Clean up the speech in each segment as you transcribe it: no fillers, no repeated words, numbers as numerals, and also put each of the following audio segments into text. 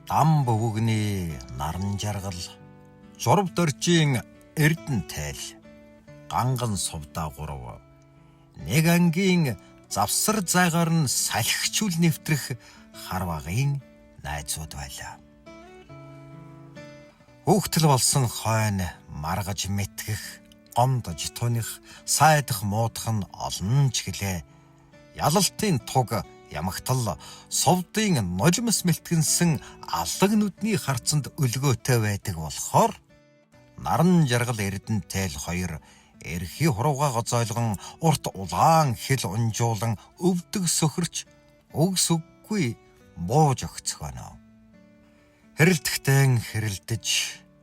Дам бөвөгний наран жаргал, журав дөржийн эрдэн тайл, ганган сувдаа гурав, нэг ангийн завсар зайгаар нь салхичүүл нэвтрэх харвагийн найзууд байлаа. Хүүхдэл болсон хойно маргаж мэтгэх, гомдож туних, сайдах муудах нь олон ч гэлээ. Ялалтын туг ямагтал сувдын нулимс мэлтгэнсэн алаг нүдний харцанд өлгөөтэй байдаг болохоор наран жаргал эрдэнэтэл хоёр эрхий хурууга гозойлгон урт улаан хил унжуулан өвдөг сөхөрч үгс үггүй бууж өгцгөнө. Хэрэлдэхтэн хэрэлдэж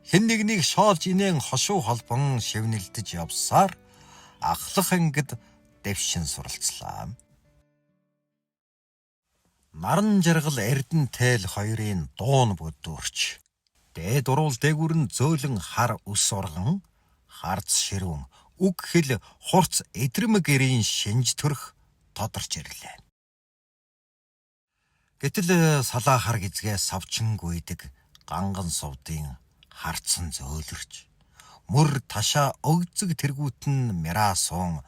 хэн нэгнийг шоолж инээн хошуу холбон шивнэлдэж явсаар ахлах ангид дэвшин суралцлаа. Наран жаргал Эрдэнэтэл хоёрын дуун бүдүүрч. Дээд уруул дээгүүр нь зөөлөн хар үс урган, харц ширүүн, үг хэл хурц эдрэмэг гэрийн шинж төрх тодорч ирлээ. Гэтэл салаа хар гизгээ савчин гүйдэг ганган сувдын харцсан зөөлөрч, мөр ташаа өгзөг тэргүүт нь мираа суун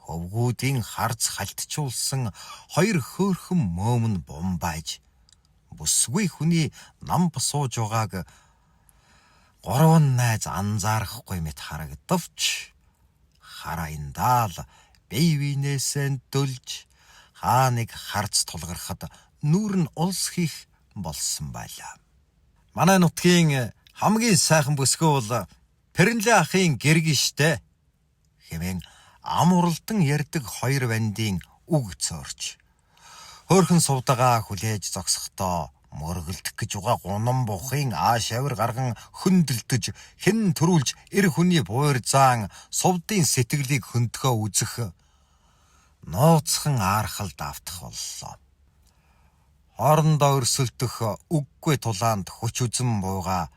хөвгүүдийн харц халтчуулсан хоёр хөөрхөн мөөм нь бумбайж бүсгүй хүний нам сууж байгааг гурван найз анзаарахгүй мэт харагдавч хараяндаа л бие биенээсээ дөлж хаа нэг харц тулгархад нүүр нь улс хийх болсон байлаа. Манай нутгийн хамгийн сайхан бүсгүй бол Пэрэнлээ ахын гэргэн штэ хэмээн ам уралдан ярьдаг хоёр вандын үг цөөрч. Хөөхөн сувдагаа хүлээж зогсохдоо мөргөлдөх гэж угаа гунан бухын ааш авир гарган хөндлөдөж хэн төрүүлж эр хүний буур заан сувдын сэтгэлийг хөнтгөө үзэх нууцхан аархалд автах боллоо. Хоорондоо өрсөлдөх үггүй тулаанд хүч үзэн бууга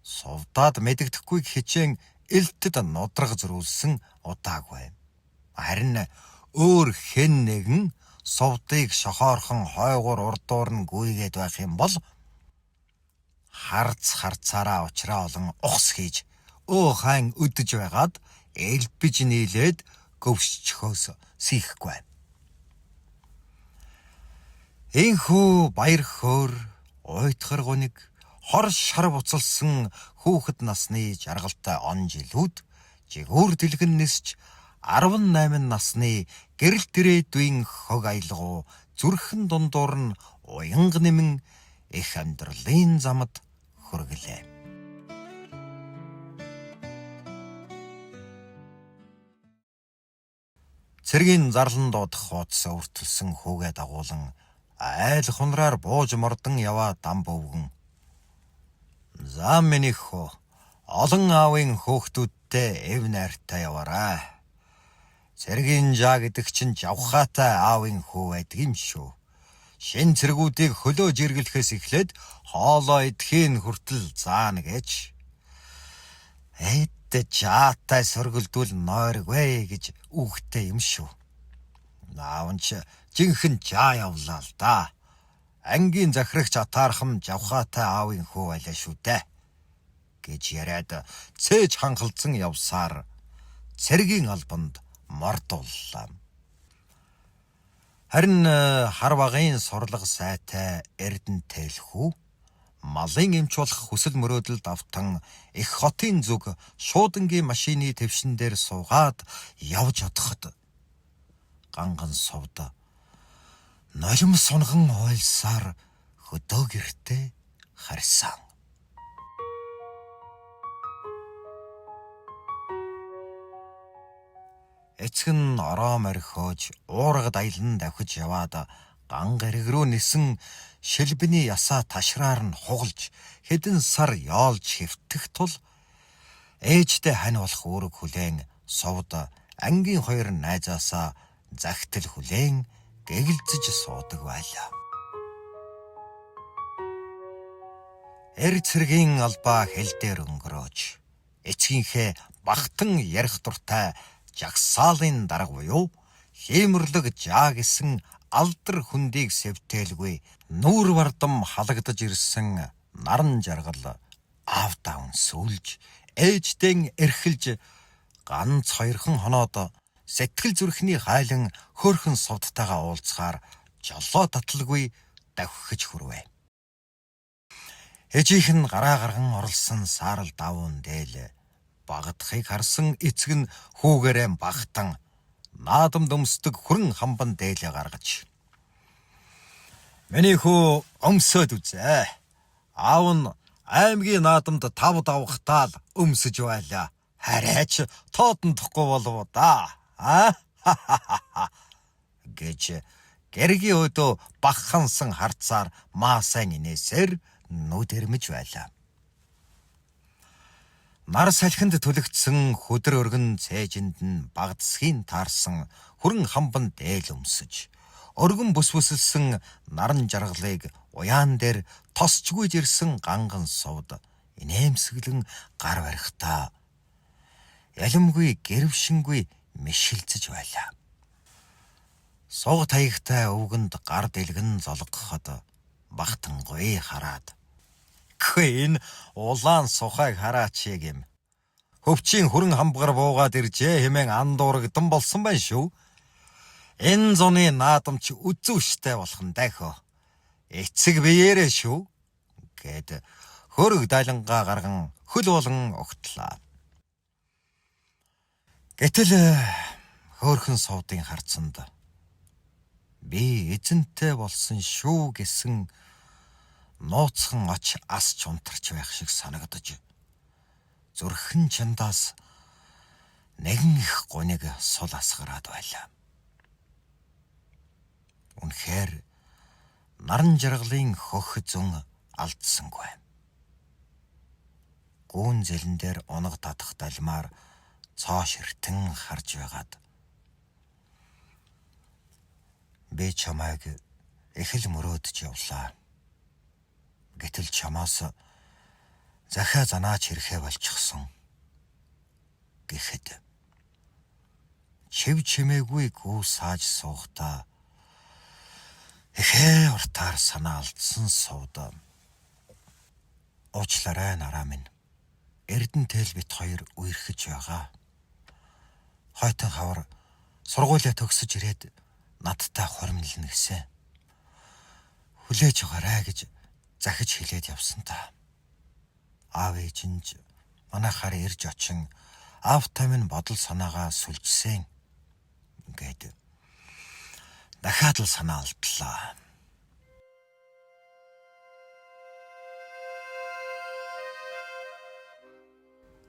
сувдаад мэдэгдэхгүй хичээн элтэд нудраг зөрүүлсэн удаагүй. Харин өөр хэн нэгэн сувдыг шохоорхон хойгуур урдуур нь гүйгээд байх юм бол харц харцаараа учраа олон ухс хийж өө хайн өдөж байгаад элбэж нийлээд гөвшчихөөс сийхгүй. Энхүү баяр хөөр уйтгар гуниг хор шар буцалсан хүүхэд насны жаргалтай он жилүүд жигүүр дэлгэн нисч 18 насны гэрэл ирээдүйн хог аялгау зүрхэн дундуур нь уянга нэмэн их амьдралын замд хүргэлээ. Цэргийн зарлан дуудах хуудас өвөртөлсөн хүүгээ дагуулan айл хунраар бууж мордон яваа дам бөвгөн. За миний хөө олон аавын хөөхтүүдтэй эв найртай яваарай. Цэргийн жаа гэдэг чинь жавхаатай аавын хүү байдаг юм шүү. Шин цэргүүдийг хөлөө жиргэлэхээс эхлээд хоолоо идэхийн хүртэл заана гэж. Эд жаатай сөргөлдүүл нойргүй гэж үгтэй юм шүү. Аав нь ч жинхэнэ жаа явлаа л да. Ангийн захирагч атаархам жавхаатай аавын хүү байлаа шүү дээ гэж яриад цээж ханхалдсан явсаар цэргийн албанд мордууллаа. Харин хар багын сурлага сайтай Эрдэнэтэл хүү малын эмч болох хүсэл мөрөөдөлд автан их хотын зүг шуудангийн машины твшин дээр суугаад явж одоход ганган сувд нулим сунган уйлсаар хөдөө гэртээ харсан. Эцэг нь ороо морхиож уургад аялан давхиж яваад ган гэрэг рүү нисэн шилбэний ясаа ташраар нь хугалж хэдэн сар ёолж хэвтэх тул ээжтэй хань болох үүрэг хүлээн сувд ангийн хоёр найзаасаа захидал хүлээн гэгэлзэж суудаг байлаа. Эр цэргийн албаа хэл дээр өнгөрөөж эцгийнхээ багтан ярих дуртай жагсаалын дарга буюу хиймэрлэг жаа гэсэн алдар хүндийг сэвтээлгүй нүүр бардам халагдаж ирсэн Наран жаргал аавдаа үнсүүлж, ээждэн эрхэлж ганц хоёрхан хоноод сэтгэл зүрхний хайлан хөөрхөн сувдтайгаа уулзахаар жолоо татлгүй давхиж хүрвэ. Ээжийнх нь гараа гарган оролсон саарал давуун дээл багадахыг харсан эцэг нь хүүгээрээ багтан наадамд өмсдөг хүрэн хамбан дээлээ гаргаж, "Миний хүү, өмсөөд үзээ. Аав нь аймгийн наадамд 5 давхтаал өмсөж байлаа. Харайч тоодондохгүй болов да. Аа?" гэж гэргийн өдөө багхансан харцаар маа сайн инээсээр нүд ирмэж байлаа. Нар салхинд түлэгдсэн хүдэр өргөн цээжинд нь багдсхийн таарсан хүрэн хамбан дээл өмсөж, өргөн бүс бүсэлсэн наран жаргалыг уяан дээр тосчгүй жирсэн ганган сувд инээмсэглэн гар барихтаа ялимгүй гэрвшингүй мишилцэж байлаа. Суг таягтай өвгөнд гар дэлгэн золгоход багтангүй хараад, "Гэ, энэ улаан сухайг хараач гэм. Хөвчийн хүрэн хамбгар буугаад иржээ хэмээн андуурагдан болсон байна шүү. Энэ зуны наадамч үзүүштэй болох нь дайхөө. Эцэг биеэрээ шүү" гэд хөрөг дайлангаа гарган хөл болон огтлаа. Гэтэл хөөхөн сувдын харцанд би эзэнтэй болсон шүү гэсэн нууцхан оч асч унтарч байх шиг санагдаж, зүрхэн чандаас нэгэн их гуниг сул асгараад байлаа. Үнэхээр наран жаргалын хөх зүүн алдсангүй. Гүүн зэлэн дээр унаг татах далмаар цоо ширтэн харж байгаад, би чамайг их л мөрөөдөж явлаа. Гэтэл чамаас захиа занаач ирэхээ болчихсон гэхэд чив чимээгүй гүү сааж суухдаа ихээ уртаар санаа алдсан сувд, "Уучлаарай, нараа минь. Эрдэнэтэл бит хоёр үерхэж байгаа. Хойтон хавар сургуулиа төгсөж ирээд надтай хоримлно гэсэн. Хүлээж байгаарай гэж захиж хэлээд явсан та. Аав ээж нь манайхаар ирж очин аавтай минь бодол санаагаа сүлжсэн" гээд дахиад л санаа алдлаа.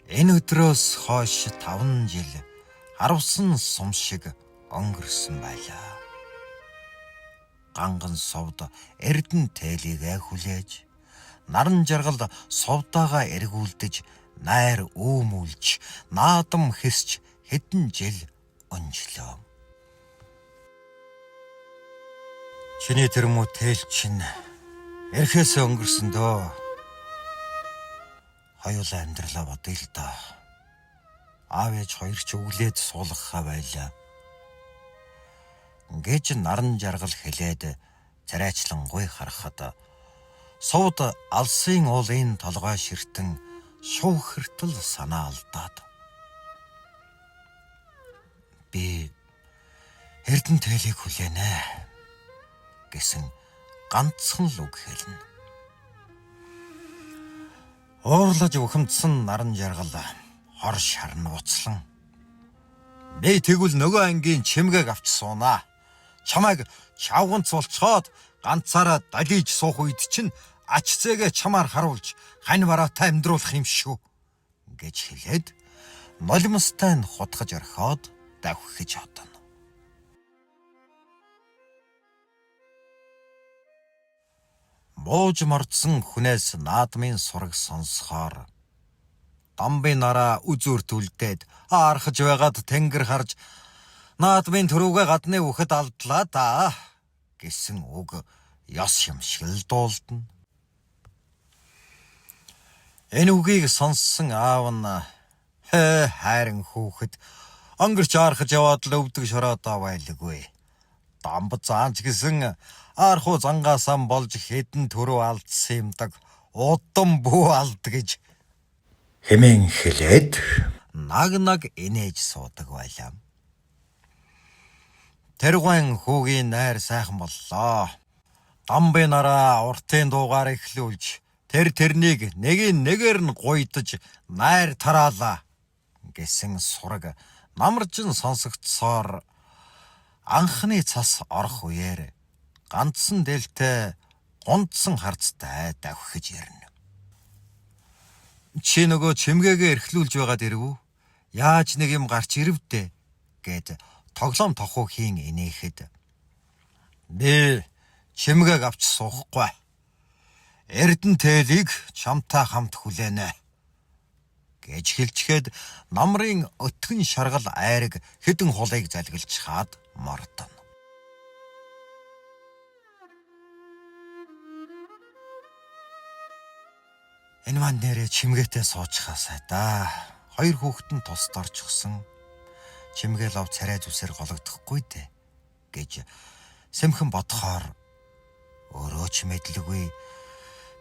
Энэ өдрөөс хойш 5 жил харавсан сум шиг өнгөрсөн байлаа. Ганган сувд эрдэнэ тээлийгээ хүлээж, наран жаргал сувдаага эргүүлдэж, найр үүмүүлж, наадам хэсч хэдэн жил өнжлөө. Чиний тэр муу тэл чинь эрхээс өнгөрсөн дөө. Хоёулаа амьдралаа бодъё л доо. Аав ээж хоёр ч өглөөд суулгахаа байлаа гэж наран жаргал хэлээд царайчлангүй харахад сувд алсын уулын толгой ширтэн шуухэртэл санаа алдаад, би Эрдэнэ тэлийг хүлээнэ гэсэн ганцхан л үг хэлнэ. Уурлаж ухамдсан наран жаргал хор шарн уцлан, би тэгвэл нөгөө ангийн чимгээг авч суунаа. Чамайг чавганц болцоход ганцаараа далийж суух үед чинь ач зээгээ чамаар харуулж хань бараатай амьдруулах юм шүү" гэж хэлээд нулимстай нь хутгаж орхиод давхиж одно. Бууж мордсон хүнээс наадмын сураг сонсохоор дамбын нараа үзүүрт үлдээд аархаж байгаад тэнгэр харж наадмын төрөвгөө гадны үхэд алдлаа да гэсэн үг ёс юм шиг л дуулдна. Энэ үгийг сонссон аав нь хээ хайран хүүхэд өнгөрч аархаж яваад л өвдөг шороодоо байлгүй. Дамб заанч гэсэн аархуу зангаасаа болж хэдэн төрөв алдсан юмдаг Удам бүү алд гэж хэмээн хэлээд наг наг инээж суудаг байлаа. Тэргуун хүүгийн найр сайхан боллоо. Дамбын нараа уртын дуугаар эхлүүлж тэр тэрнийг нэгийн нэгээр нь гуйдаж найр тараалаа гэсэн сураг намаржин сонсогдсоор анхны цас орох үеэр ганцсан дээлтэй гунтсан харцтай давхиж ирнэ. Чи нөгөө чимгээгээ эрхлүүлж байгаад ирэв үү? Яаж нэг юм гарч ирэв дээ гэд тоглоом тохуу хийн инээхэд би чимгээг авч суухгүй. Эрдэн тээлийг чамтай хамт хүлээнэ гэж хэлчихэд намрын өтгөн шаргал айраг хэдэн хулыг залгилж хаад мордоно. Энэ маань нэрээ чимгээтэй суучхаасай да. Хоёр хүүхэд нь тусд орчихсон. Чимгээ лав царай зүсээр гологдохгүй дээ гэж сэмхэн бодохоор өөрөө ч мэдлгүй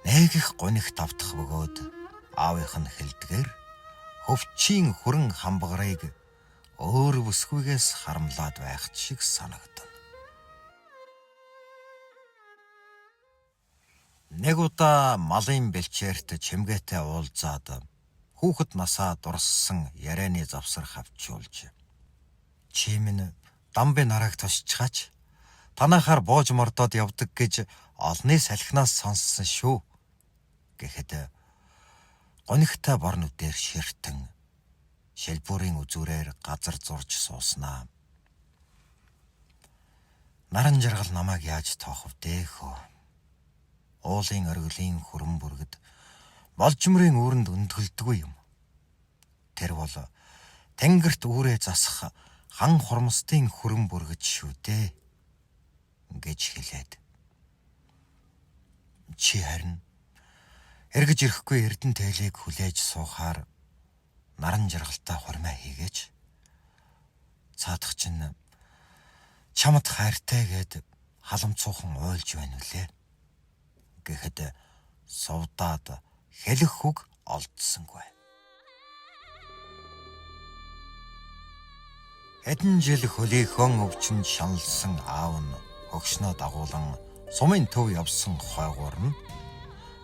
нэг их гуниг тавтах бөгөөд аавынх нь хэлдгээр хөвчийн хүрэн хамбгарыг өөр бүсгүйгээс харамлаад байх шиг санагдана. Нэг удаа малын бэлчээрт чимгээтэй уулзаад хүүхэд насаа дурссан ярианы завсар хавчуулж чи минь дамбын нарааг тусчхаач танахаар бууж мордоод явдаг гэж олны салхинаас сонссон шүү гэхэд гонигтай бор нүдээр ширтэн шилбүрийн үзүүрээр газар зурж сууснаа. Наран жаргал намайг яаж тоох вэ хөө? Уулын оргилын хүрэн бүргэд болжмрын үүрэнд өндгөлдгүй юм. Тэр бол тэнгэрт үүрээ засах хан хурмстын хүрэн бүргэд шүү дээ гэж хэлээд. Чи харин эргэж ирэхгүй эрдэн тээлийг хүлээж суухаар наран жаргалтай хурмаа хийгээч. Цаадах чинь чамд хайртай гэд халамцуухан уйлж байна үлээ. Гэхэд сувдаад хэлэх үг олдсонгүй. Хэдэн жил хөлийнхөн өвчнөд шаналсан аав нь хөгшнөө дагуулan сумын төв явсан хойгуур нь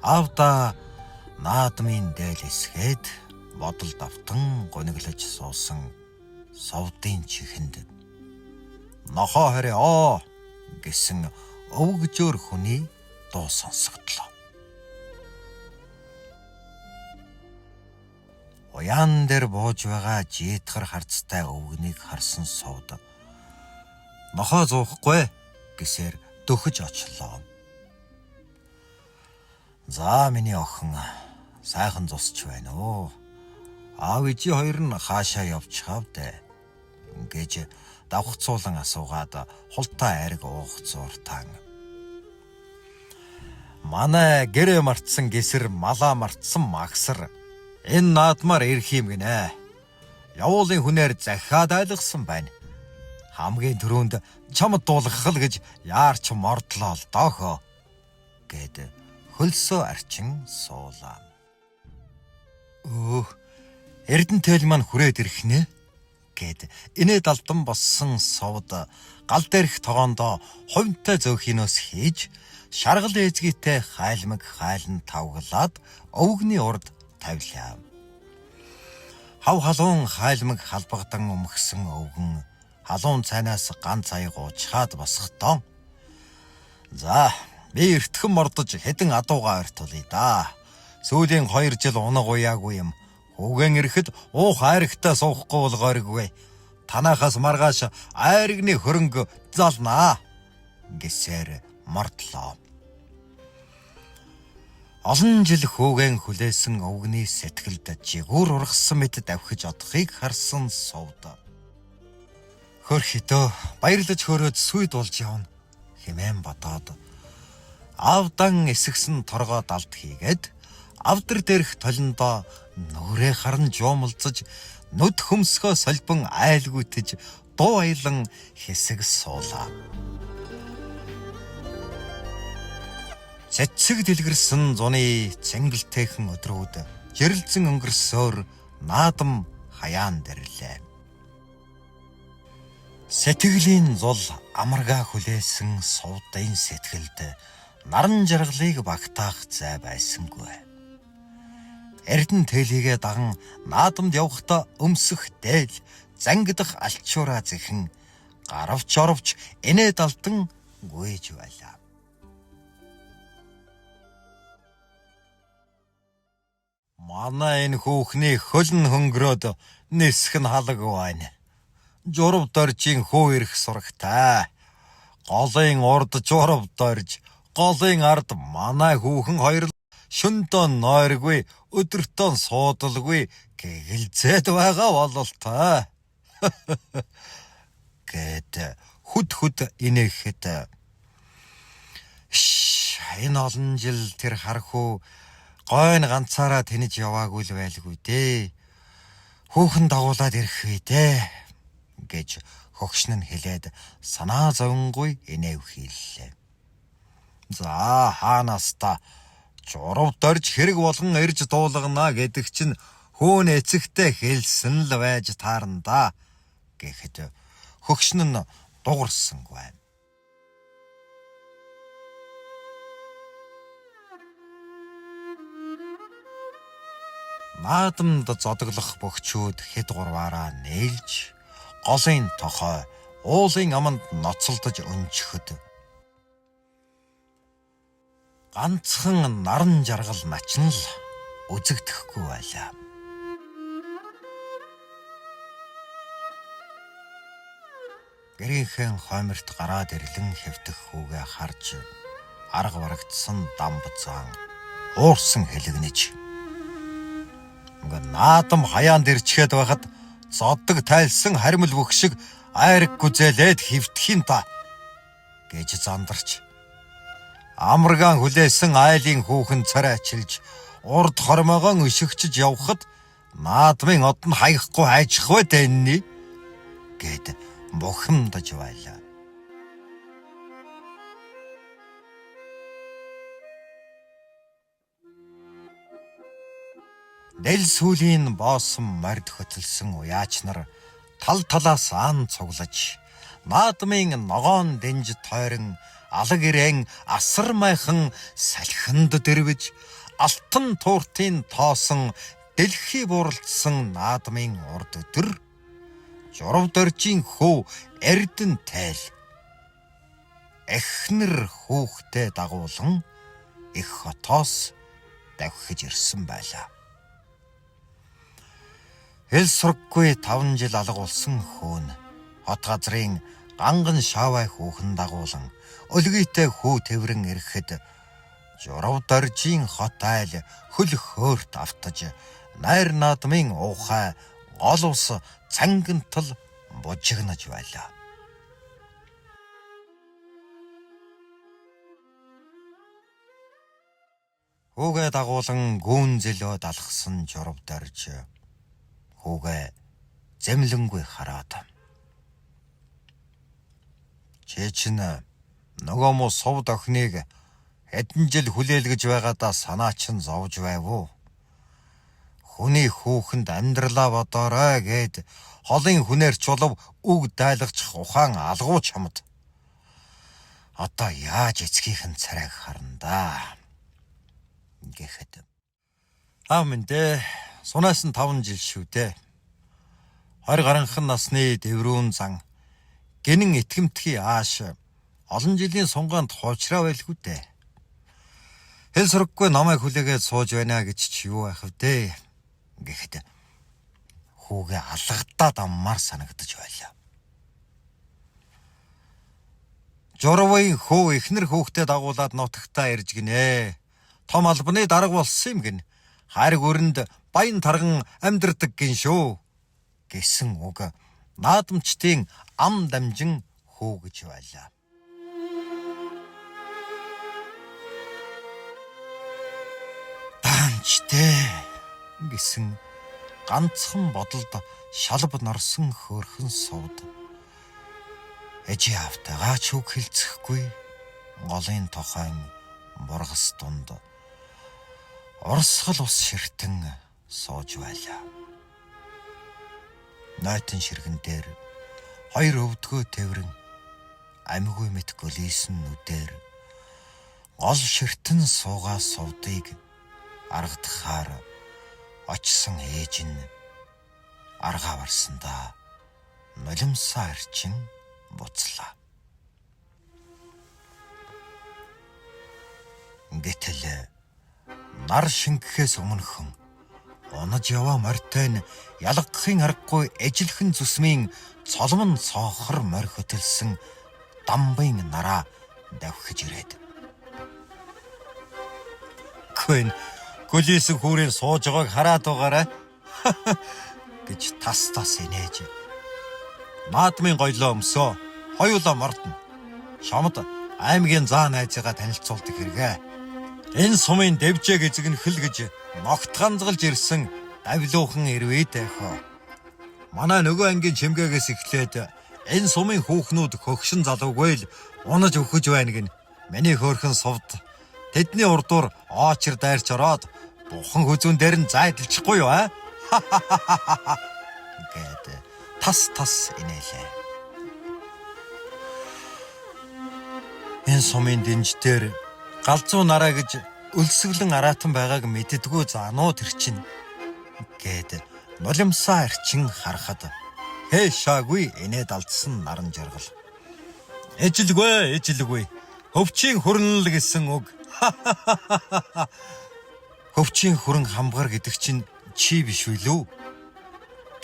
аавда наадмын дээл эсгээд бодол давтан гуниглаж суусан сувдын чихэнд нохоо хорио гэсэн өвгжөөр хүний дуу сонсогдлоо. Уяан дээр бууж байгаа жийтгар харцтай өвгөнийг харсан сувд нохоо зуухгүй гэсээр дөхөж очлоо. За миний охин сайхан зусч байна уу? Аав ээжийн хоёр нь хаашаа явчихав дээ гэж давхцуулан асуугаад хултаа айраг уух зууртаан. Манай гэрээ мартсан гисэр малаа мартсан магсар энэ наадмаар ирэх юм гинэ. Явуулын хүнээр захиад айлгсан байна. Хамгийн түрүүнд чамд дуулгах л гэж яарч мордлоо л доохоо гэд хөлсөө арчин суулаа. Өөх Эрдэнэ тэл маань хүрээд ирэх нэ гэд инээд алдан болсон сувд гал дээрх тогоондоо хувинтай зөөхийнөөс хийж шаргал эзгийтэй хайлмаг хайлан тавглаад өвгний урд тавилаа. Хав халуун хайлмаг халбагдан өмгсөн өвгөн халуун цайнаас ганц аяг уучхаад босготон. За би эртхэн мордож хэдэн адууга ойртуулъя да. Сүүлийн 2 жил унаг уяагүй юм. Хүүгэн ирэхэд уух айрагтай суухгүй бол гориггүй. Танахаас маргааш айрагны хөрөнгө залнаа гэсээр мордлоо. Олон жил хүүгэн хүлээсэн өвгний сэтгэлд жигүүр ургасан мэт давхиж одохыг харсан сувд. Хөрхидөө баярлаж хөөрөөд сүйд болж явна хэмээн бодоод аавдан эсгсэн торгоо далд хийгээд авдар дээрх толиндоо нүрээ харан жуумалцаж нүд хөмсгөө солбон айлгүйтэж дуу аялан хэсэг суулаа. Цэцэг дэлгэрсэн зуны цэнгэлтэйхэн өдрүүд жирэлзэн өнгөрсөөр наадам хаяан дэрлээ. Сэтгэлийн зул амаргаа хүлээсэн сувдын сэтгэлд наран жаргалыг багтаах зай байсангүй. Эрдэнэ тэлийгээ даган наадамд явахдаа өмсөх дээл, зангидах алчуураа зэхэн гаравч оровч инээд алдан гүйж байлаа. Манай энэ хүүхний хөл нь хөнгөрөөд нисэх нь халаг байна. Журав доржийн хүү ирэх сурагтай. Голын урд журав дорж, голын ард манай хүүхэн хоёр шөндөө нойргүй, өдөртөө суудалгүй гэгэлзээд байгаа бололтой. Гэт хүд хүд инээхэд энэ олон жил тэр хархүү гойн ганцаараа тэнэж яваагүй л байлгүй дээ. Хүүхэн дагуулад ирэх вэ дээ гэж хөгшин нь хэлээд санаа зовингүй инээв хийллээ. За хаанаас та журав дорж хэрэг болгон ирж дуулгана гэдэг чинь хүүн эцэгтэй хэлсэн л байж таарна да гэхэд хөгшин нь дуурсангүй. Наадамд зодоглох бөхчүүд хэд гурваараа нээлж голын тохой уулын аманд ноцолдож өнчөхөд ганцхан наран жаргал начин л үзэгдэхгүй байлаа. Гэрийнхээ хойморт гараад ирлэн хэвтэх хүүгээ харж арга барагдсан дамб заан уурсан хэлэгнэж. Ингээ наадам хаяанд ирчгээд байхад зоддог тайлсан харимл бүх шиг айраг гүзээлээд хэвтэх юм та гэж зандарч амаргаан хүлээсэн айлын хүүхэн царайчилж урд хормоогон өшөгчж явхад наадмын од нь хаяхгүй хайчих вэ дэнни гэд бухимдаж байлаа. Дэл сүүлийн боосон морд хөтөлсөн уяач нар тал талаас аан цуглаж наадмын ногоон дэнж тойрон алаг ирээн асар майхан салхинд дэрвэж алтан тууртын тоосон дэлхий бууралдсан наадмын урд өдөр журав доржийн хөө Эрдэнэ тайл эхнэр хүүхдээ дагуулan их хотоос давхиж ирсэн байлаа. Хэл сурггүй 5 жил алга болсон хөөн хот газрын ганган шавай хүүхэн дагуулan өлгийтэй хүү тэврэн ирэхэд журав доржийн хот айл хөл хөөрт автаж найр наадмын уухай гол ус цангинтал бужигнаж байлаа. Хүүгээ дагуулan гүн зэлөө далхсан журав дорж хүүгээ зэмлэнгүй хараад чи чинь нөгөө муу сувд охиныг хэдэн жил хүлээлгэж байгаадаа санаа чинь зовж байв уу? Хүний хүүхэнд амьдралаа бодоорой гэд холын хүнээр чулав үг дайлгачих ухаан алгуу чамд. Одоо яаж эцгийнх нь царайг харна да гэхэд аав минь дээ сунаас нь 5 жил шүү дээ. 20 гаранхан насны дэврүүн зан гинэн итгэмтгий ааш олон жилийн сунгаанд хуучраа байлгүй дээ. Хэл сураггүй намайг хүлээгээд сууж байна гэж чи юу байх вэ гэхэд хүүгээ алгадаад аммаар санагдаж байлаа. Журвын хүү эхнэр хүүхдээ дагуулад нутагтаа ирж гинэ. Том албаны дарга болсон юм гин. Хайр гүрэнд баян тарган амьдрдаг гин шүү гэсэн үг наадамчдын ам дамжин хүүгэж байлаа. Даанчтэй гэсэн ганцхан бодолд шалб норсон хөөрхөн сувд ээжийн автайгаа ч үг хэлцэхгүй голын тохойн Бургас дунд урсгал ус ширтэн сууж байлаа. Нойтон ширгэн дээр хоёр өвдгөө тэврэн амьгүй мэт гөлийсэн нүдээр гол ширтэн суугаа сувдыг аргадахаар очсон ээж нь аргаа барсандаа нулимсаа арчин буцлаа. Гэтэл нар шингэхээс өмнөхөн унаж яваа морьтой нь ялгахын аргагүй эжилхэн зүсмийн цолмон цоохор морь хөтөлсөн дамбын нараа давхиж ирээд "Көн гөлийсэн хүүрийн сууж байгааг хараад байгаарай" гэж тас тас инээж "Наадмын гоёлоо өмсөө, хоёулаа мордно. Шомд аймгийн заа найзыгаа танилцуулдаг хэрэгээ. Энэ сумын дэвжээг эзэг нь хөл гэж ногт ганзгалж ирсэн давлуухан ирвээд эхөө. Манай нөгөө ангийн чимгээгээс эхлээд энэ сумын хүүхнүүд хөгшин залуугүй л унаж өгөж байна гин. Миний хөөрхөн сувд тэдний урдуур оочир дайрч ороод бухан хүзүүн дээр нь зайдалчихгүй юу аа?" гэд тас тас инээлээ. Энэ сумын дэнж дээр галзуу нараа гэж өлсгөлэн араатан байгааг мэддэггүй заануу тэр чинь гэд нулимсаа арчин харахад хээшаагүй инээд алдсан наран жаргал. Эжилгүй эжилгүй хөвчийн хүрнэл гэсэн үг. Хөвчийн хүрэн хамгаар гэдэг чинь чи биш үү лүү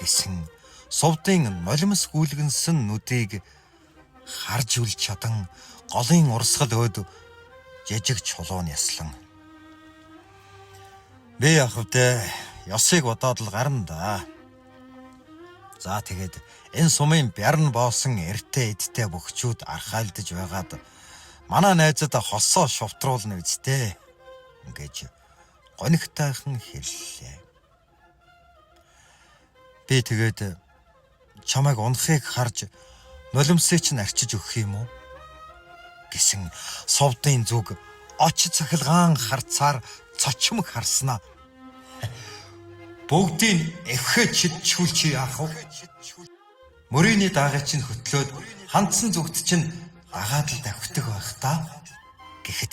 гэсэн сувдын нулимс гүйлгэнсэн нүдийг харж үл чадан голын урсгал өөд жижиг чулуун яслан. Би яах вэ? Ёсыг бодоод л гарна да. За тэгээд энэ сумын бярн боосон эртээ эдтэй бөхчүүд архайлдаж байгаад манай найзад хосоо шувтруулна үсттэй гэж гонигтайхан хэллээ. Би тэгээд чамайг унахыг харж нулимсыг чинь арчиж өгөх юм уу гэсэн сувдын зүг оч цахилгаан харцаар цочмог харснаа. Бүгдийг эвхэ чидчүүл чи яах вэ? Мөрийний даагыг чинь хөтлөөд хандсан зүгт чинь дагаад л давхдаг байх та гэхэд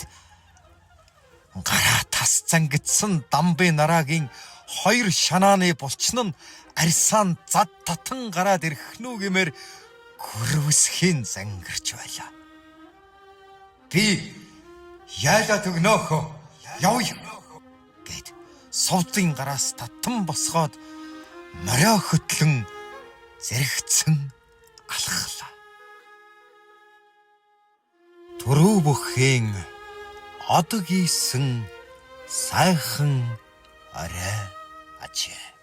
гараа тас зангидсан дамбын нараагийн хоёр шанааны булчин нь арьсаан зад татан гараад ирэх нү гэмээр гүрвсхийн зангирч байлаа. Би яйлаад өгнөөхөө явъя гэд сувдын гараас татан босгоод морио хөтлөн зэрэгцэн алхлаа. Түрүү бүхийн одог ийсэн сайхан орой ажээ.